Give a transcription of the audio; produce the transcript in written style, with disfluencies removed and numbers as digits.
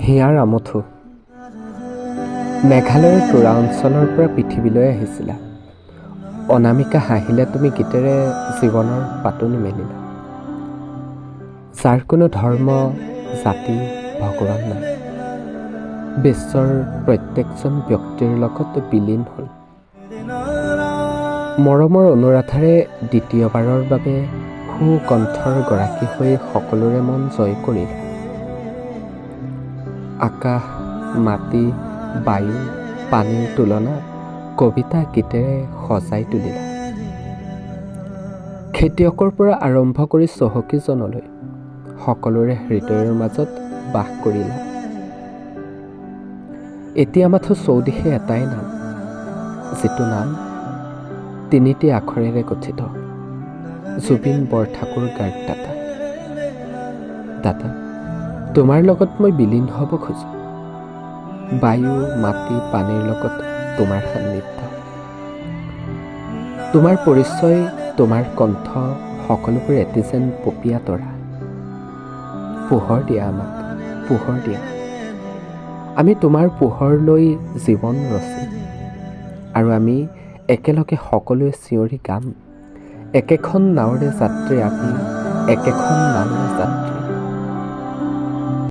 হিয়াৰ আমঠু, মেঘালয়ৰ তুৰা অঞ্চলৰ পৰা পৃথিৱীলৈ আহিছিলা। অনামিকা হাঁহিলে তুমি, গীতেৰে জীৱনৰ পাতনি মেলিলা। যাৰ কোনো ধৰ্ম, জাতি, ভগৱান নাই, বিশ্বৰ প্ৰত্যেকজন ব্যক্তিৰ লগত বিলীন হ'ল। মৰমৰ অনুৰাধাৰে দ্বিতীয়বাৰৰ বাবে সুকণ্ঠৰ গৰাকী হৈ সকলোৰে মন জয় কৰিলা। আকাশ, মাটি, বায়ু, পানীৰ তুলনা কবিতা গীতেৰে সজাই তুলিলা। খেতিয়কৰ পৰা আৰম্ভ কৰি চহকীজনলৈ সকলোৰে হৃদয়ৰ মাজত বাস কৰিলা। এতিয়া মাথো চৌদিশে এটাই নাম, যিটো নাম তিনিটি আখৰেৰে গঠিত, জুবিন বৰঠাকুৰ গাৰ্গ। দাদা, দাদা, তোমাৰ লগত মই বিলীন হ'ব খোজোঁ। বায়ু, মাটি, পানীৰ লগত তোমাৰ সান্নিধ্য, তোমাৰ পৰিচয়, তোমাৰ কণ্ঠ, সকলোবোৰ এটি যেন পপীয়া তৰা। পোহৰ দিয়া আমাক, পোহৰ দিয়া। আমি তোমাৰ পোহৰ লৈ জীৱন ৰচিম আৰু আমি একেলগে সকলোৱে চিঞৰি গাম, একেখন নাৱৰে যাত্ৰী আমি, একেখন নাৱৰে যাত্ৰী।